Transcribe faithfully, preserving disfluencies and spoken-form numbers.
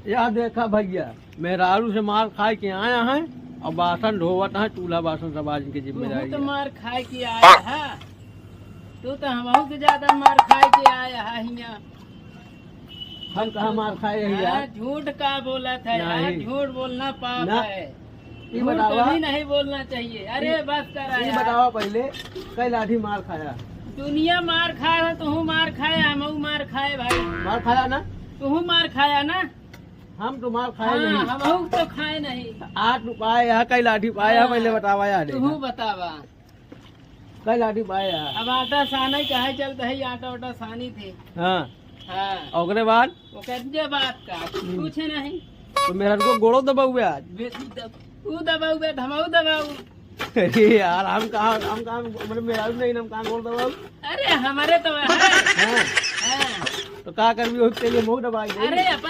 या देखा भइया, मेहरारू से मार खाए के आया है और बासन ढोवत है, चूल्हा बासन सब आज इनके तू जिम्मेदारी तो है। मार खाए के आया है, तू तो हमहू से ज्यादा मार खाए के आया है हियाँ। हम कहाँ मार खाए हैं यार? हाँ, झूठ का बोलत है यार, नहीं। झूठ बोलना पाप ना। है। ई झूठ बतावा। कभी नहीं बोलना चाहिए। अरे ई, बस करा ई यार। बतावा पहिले, कई लाठी मार खाया? दुनिया मार खाए है, तू मार खाए, हमहू मार खाए भाई। मार खाया ना? तू मार खाया ना? हम तो मार खाए हाँ, नहीं। हमहू तो खाए नहीं। आठ रुपया या कई लाठी पाया, हाँ, पहिले बतावा यार। तू बतावा। कई लाठी पाया? अब आटा साने कहे चलत है, आटा उटा सानी थे। हाँ। हाँ। ओकरे बाद? ओकरे बाद का? हम्म। कुछ नहीं। तो मेहरारू को गोड़ो दबाउबे आज? बे-, दब-, ऊ दबाउबे, धमाऊ दबाऊ। अरे यार, हम कहाँ, हम कहाँ, मतलब मेहरारू नहीं, हम कहाँ गोड़ दबाऊ? अरे, हमारे तो है। हाँ। हाँ। तो का करबी, ओही के लिए मुँह दबाई दे। अरे, अपन